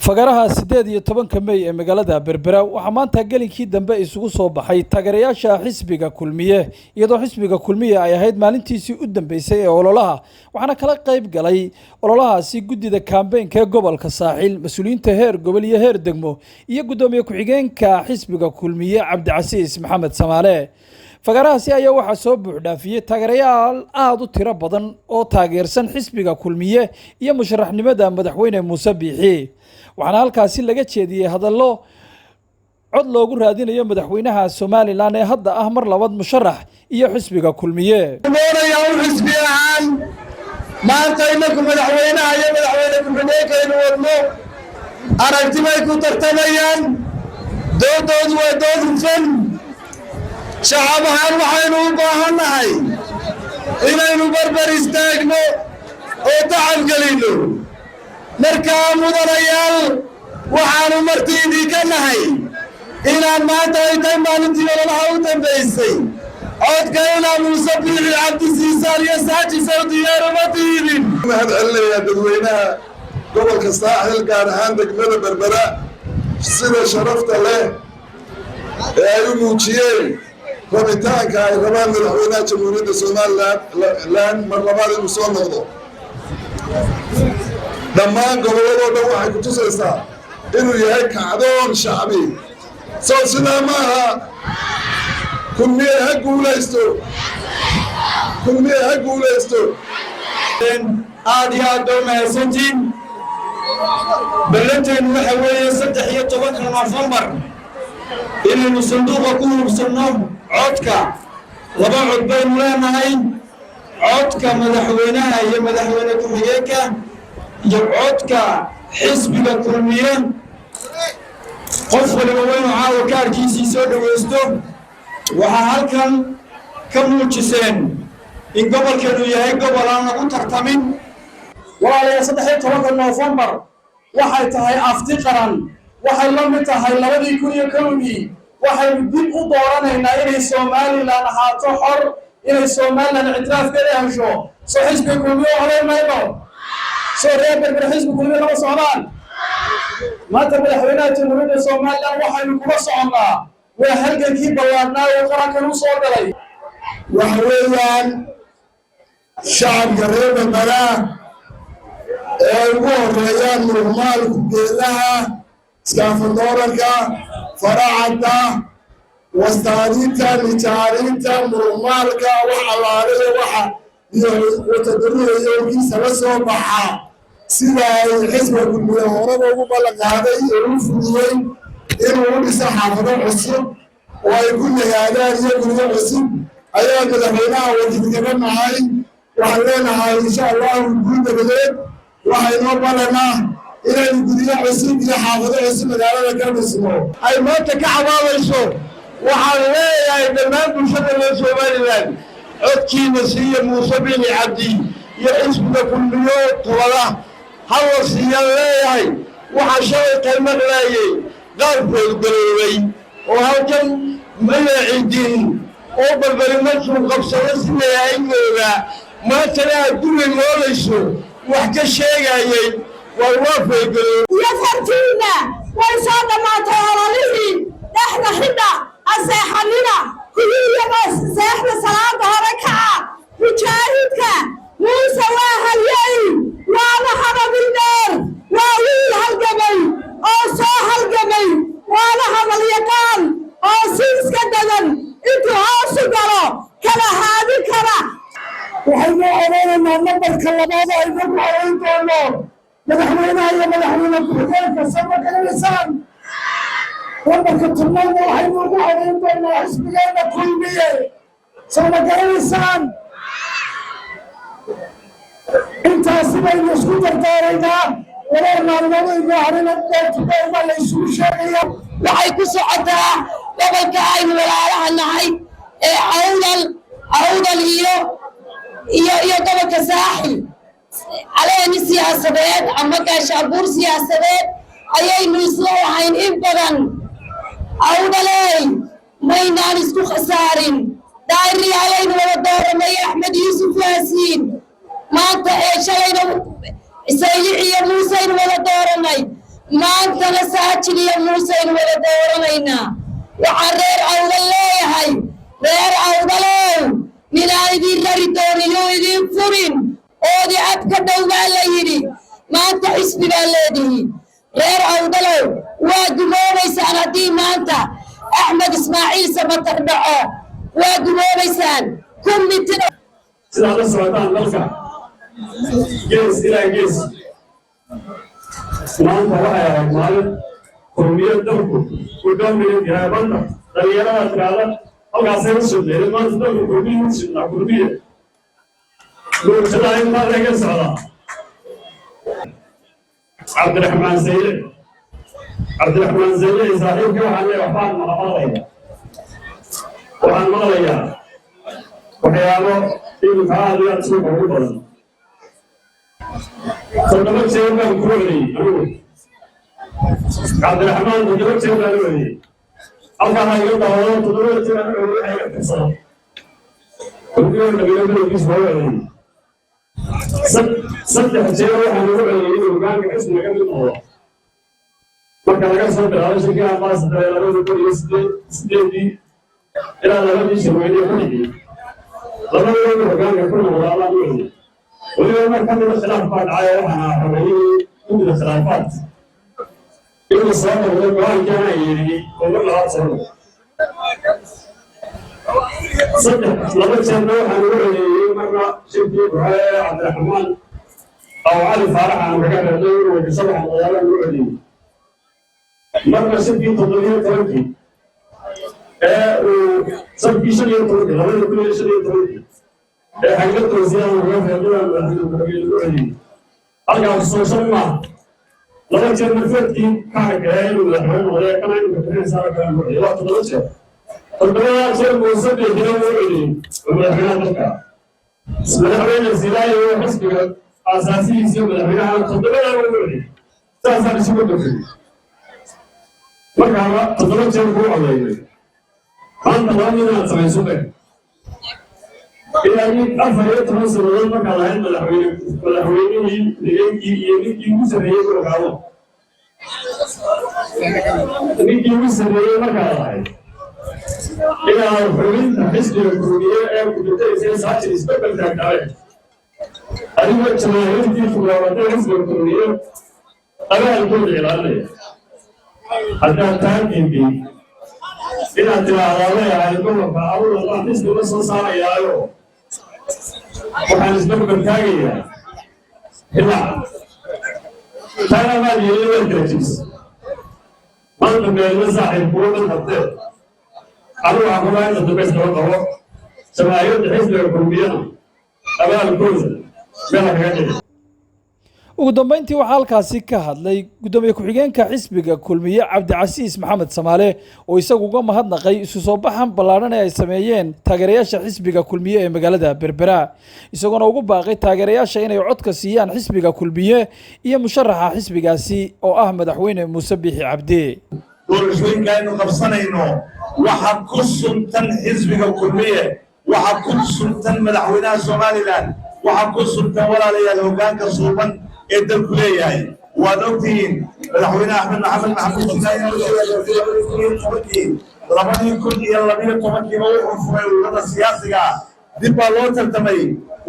Fagaraha 18-ka Mey ee magaalada Berbera waxaa maanta gelinkii dambe isugu soo baxay taageerayaasha xisbiga Kulmiye, iyadoo xisbiga Kulmiye ay ahayd maalintiisii u dambeysay ee ololaha. Waxaana kala qayb galay ololahaasi guddida kambeynka ee gobolka Saaxil, mas-uuliyiinta heer gobol iyo heer degmo, iyo guddoomiye ku-xigeenka xisbiga Kulmiye, Cabdicasiis Maxamed Samaale. Fagarahaasi ayaa waxaa soo buuxdhaafiyey taageerayaal aada u tiro badan oo taageersan xisbiga Kulmiye iyo musharaxnimada madaxweyne Muuse Biixi. Waxaana halkaasi laga jeediyey hadallo cod loogu raadinayo madaxweynaha Somaliland ee hadda ah mar labaad musharax iyo xisbiga Kulmiye. Doonayaa u xisbi ahaan maanta inaku madaxweynaha iyo madaxweyne ku-xigeenkaynu wadno aragti bay ku tartamayaan. Doodoodu waa dood hufan. Shacab ahaan waxaynu u baahannahay inaynu barbar istaagno oo tacab gelinno. Markaa, mudanayaal, waxaannu marti idinka nahay inaan maanta ay tahay maalintii ololaha u dambaysay codka inaa Muuse Biixi Cabdi siisaan iyo saajisow diyaar uma tiidin? Mahad celinayaa dadweynaha gobolka Saaxil, gaar ahaan degmada Berbera, sida sharafta leh ee ay u muujiyeen rabitaanka ay rabaan madaxweynaha Jamhuuriyadda Somaliland mar labaad inuu soo noqdo. Dhammaan gobolladoo dhan waxay ku tusaysaa inuu yahay kacdoon shacbi. Sow sidaa ma aha? Kulmiye ha guulaysto! Kulmiye ha guulaysto! Aad iyo aad baa umahadsantiin. Ballanteenu waxa weeye 13-ka Nofembar inaynu sanduuqa ku hubsanno codka. Laba cod baynu leenahay: codka madaxweynaha iyo madaxweyne ku-xigeenka iyo codka xisbiga Kulmiye. Qof waliba waynu caawa kaarkiisii soo dhowaysto. Waxaa halkan ka muujiseen in gobolkanu yahay gobol aan lagu tartamin. Walaalayaal, 13-ka Noofembar waxay tahay afti qaran. Waxay la mid tahay 2001-dii. Waxaynu dib u dooranaynaa inay Somaliland ahaato xor, inay Somaliland ictiraafkeeda hesho. Soo xisbiga Kulmiye u codayn mayno? Soo reer Berber xisbi Kulmiye lama socdaan? Maanta madaxweynaha Jamhuuriyadda Somaliland waxaynu kula soconnaa waa halgankii ballaadhnaa uu qarankan u soo galay. Waxa weeyaan shacabka reer Berbera ee ugu horeeyaan muruqmaalku, geelaha, iskaafadooranka, faracadda, wastaaniinta, nijaariinta, muruqmaalka, wax allaaliya waxa iyo watadaruha yowkiisa la soo baxa, sida ay xisbiga Kulmiye horeba ugu ballan qaaday oo u fuliyey inuu u dhiso xaafado cusub oo ay ku nagaadaan iyo guryo cusub, ayaa madaxweynaha wakiil kaga nahay. Waxaan leenahay, insha Allahu, guul dabadeed waxaa inoo ballanah inaynu guryo cusub iyo xaafado cusub magaalada ka dhisno. Ay maanta ka cabaadayso. Waxaan leeyahay dhammaan bulshada reer Somaliland, codkiina siiya Muuse Biixi Cabdi iyo xisbiga Kulmiyo tobada hala siiyaan leeyahay. Waxaa shalay tay maqlaayey qaarkood galoobay oo halkan magacidin oo Berberi markuu qabsado siday ahaydooda maantana aad guri moolayso wax ka sheegayey. Waa foolgaloob. Iyo fartiinna way soo dhammaatay ololihii. Dhexda xidha, aseexanina, kuwiiyaba seexda, salaada hore kaca. Mujaahidka Muuse waa halyey, waana hadabildheer, waa wiil halgamay oo soo halgamay, waana hadalyaqaan oo si iska dadan intuu hoosu galo kala haadin kara. Waxaynu odhanaynaa nambarka labaad aynu ku codayn doono madaxweynaha iyo madaxweyne ku-xigeenka, sama garanaysaan? Lambarka 10-aadna waxaynu ugu codayn doonaa xisbigeena Kulmiye, sama garanaysaan? Intaasi baynu isku dardaaraynaa. 2 maalmood aynu harina doortudowma la isugu sheegaya. Waxay ku socotaa gobolka aynu walaalaha nahay ee Awdal, Awdal iyo gobolka Saaxil. Caleeni siyaasadeed ama gaashaabuur siyaasadeed ayaynu isla lahayn in badan. Awdaley, maynaan isku khasaarin. Daa'iriyaalaynu wada dooranay, Axmed Yuusuf Yaasiin maanta ee shalayna Saylic iyo Muuseynu wada dooranay. Maantana Saajin iyo Muuseynu wada dooranaynaa. Waxaan reer Awdal leeyahay: reer Awdalow, ninaan idiin rari dooniyuu idiin furin oodi ab ka dhow baa la yidhi. Maanta xisbi baa leedihiin. Reer Awdalow, waa gumoobaysaan haddii maanta Axmed Ismaaciil Samatar dhaco. Waa gumoobaysaan ku mitida. Sidaad la socotaan, dalka gees ilaa gees maanta waxay ahayd maalin Kulmiye dalku uu dominant yahay. Banta dhalinyarada tiraada halkaasay u sudleen. Maanta dalku Kulmiye u sudnaa. Kulmiye bulshada intaa laga socdaa. Cabdiraxmaan Sayle, Cabdiraxmaan Sayle saaxiibkii, waxaan leeyahay, waxaan maqlayaa waxyaabo imika aad iyo aad suuqa ugu badan. 7 jeer baan ku celiyey anigu Cabdiraxmaan, 7 jeer baan u celiyey. Halkaa ha iga daawado. 7 jeer aan u celiyey, waxa iga tirsado Kulmiyo dhabiyo bilowgiis baa u celiyey. 3 jeer waxaan ugu celiyey inuu hogaanka xisbiga ka mid noqdo, marka laga soo bilaabo shirkii Ambassador ee 2008-dii ilaa labadii shirweyne ku xigay. Labadooda hogaanka ku noqda allaan u celiyey. Weliba mar ka mida khilaaf baa dhacay oo waxaan ahaa xogeeyihii gudida khilaafaad. Inuu soo noqdo go-aankii anaa yeedhiyey oo mar labaad soo noqdo. Saddex, 2 jeerna waxaan ugu celiyey, marna shirkii Buxe ee Cabdiraxmaan oo Cali Faarax aan kaga reebnay inuu wajisadax noqdaalaan ugu celiyey, marna shirkii 17-kii ee uu sabkii 15-kii, 2015-kii ee xagla toosiyaan kaga reebnay baan madaxweyne ku-xigeen ugu celiyey. Halkaas soo shan maaha. 2 jeer marfeedkii kaarka ee inuu madaxweyne noqday kana inuu kabirinaysaa kale ugu celiyey, waa 7 jeer. 7-daa jeer Muuse Biixina uu celiyey oo madaxweynaha dalka, madaxweyne Silaayo oo xisbiga aasaasihiisa iyo madaxweynaha, 7-daa ugu celiyey. Saasaan isugu dofay. Markaaba 7 jeer kuu codeeyay. Maanta laba mid inaad samayso be: ilaa 14 sannadood markaad ahayd madaxweyne, madaxweynihii deegaankii iyo ninkii ugu sarreeyey gobolkaado, ninkii ugu sarreeyey markaad ahayd, inaad xubinta xisbiga Kulmiye ee ku-jirtaysa Saajin isbedel taagtaabe, adigoo jamaahiirtii fuglaabatay xisbiga Kulmiye abaalkooda ilaalinaya, haddaad taa diiday inaad tiraahdaa leeyahay gobolka Awdal baan xisbi la soo saarayaayo, waxaan isbarbar taagayaa Hilaac, taana maad yeelin, waad kala jibis. Maanta meelna saaxiib kuwa mid qabtee. Anigu waxaan kubaa inta dambe iskaba qabo jamaahiirta xisbiga Kulmiyana abaalkooda meela kaga dhici. Ugu dambeyntii waxaa halkaasi ka hadlay guddoomiye ku-xigeenka xisbiga Kulmiye, Cabdicasiis Maxamed Samaale, oo isagu uga mahadnaqay isu soo baxan ballaadhan ee ay sameeyeen taageerayaasha xisbiga Kulmiye ee magaalada Berbera, isagoona ugu baaqay taageerayaasha inay codka siiyaan xisbiga Kulmiye iyo musharaxa xisbigaasi oo ah madaxweyne Muuse Biixi Cabdi. Doorashooyinka aynu qabsanayno waxa ku suntan xisbiga Kulmiye, waxa ku suntan madaxweynaha Somaliland, waxa ku suntan, walaalayaal, hoggaanka suuban ee dalku leeyahay. Waad ogtihiin, madaxweyne Axmed Maxamed Maxamuud Silaanyo 2012-kiiba wuxuu furay ururada siyaasiga. Dib baa loo tartamay,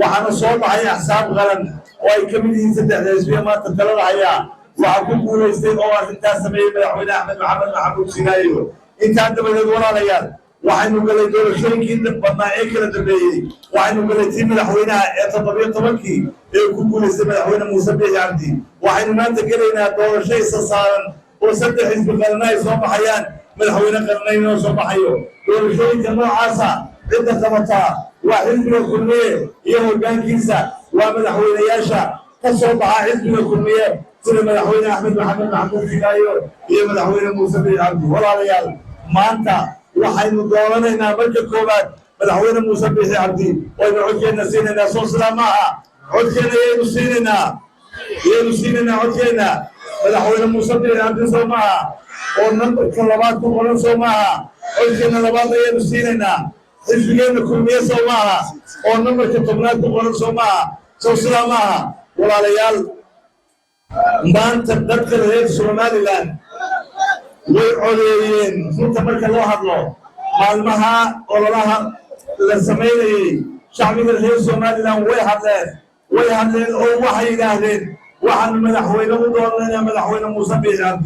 waxaana soo baxay axsaab qaran oo ay ka mid yihiin saddexda xisbiya maanta talada hayaa. Waxaa ku guulaystay oo arrintaas sameeyey madaxweyne Axmed Maxamed Maxamuud Sinaayo. Intaa dabadeed, walaalayaal, waxaynu galay doorashooyinkii badnaa ee kala dambeeyey. Waxaynu galay tii madaxweynaha ee 17-kii ee ku guulaystay madaxweyne Muuse Biixi Cabdi. Waxaynu maanta gelaynaa doorasho isa saaran oo saddex xisbi qaranna ay soo baxayaan, madaxweyne qaranna inoo soo baxayo. Doorashooyinka noocaasa cidda qabataa waa xisbiga Kulmiye iyo hoggaankiisa, waa madaxweynayaasha ka soo baxa xisbiga Kulmiye, sida madaxweyne Axmed Maxamed Maxamuud Silaayo iyo madaxweyne Muuse Biixi Cabdi. Walaalayaal, maanta waxaynu dooranaynaa marka koowaad madaxweyne Muuse Biixi Cabdi waynu codkeenna siinaynaa. Soo sidaa maaha? Codkeenna yaynu siinaynaa? Yaynu siinaynaa codkeenna? Madaxweyne Muuse Biixi Cabdi, soo maaha? Oo nambarka labaad ku qoran, soo maaha? Codkeenna labaad ayaynu siinaynaa xisbigeenna Kulmiye, soo maaha? Oo nambarka 10aad ku qoran, soo maaha? Soo sidaa maaha, walaalayaal? Maanta dadka reer Somaliland way codeeyeen. Runta marka loo hadlo, maalmaha ololaha la samaynayey, shacbiga reer Somaliland way hadleen, way hadleen oo waxay yidhaahdeen: waxaanu madaxweyne u doonanaa madaxweyne Muuse Biixi Cabdi.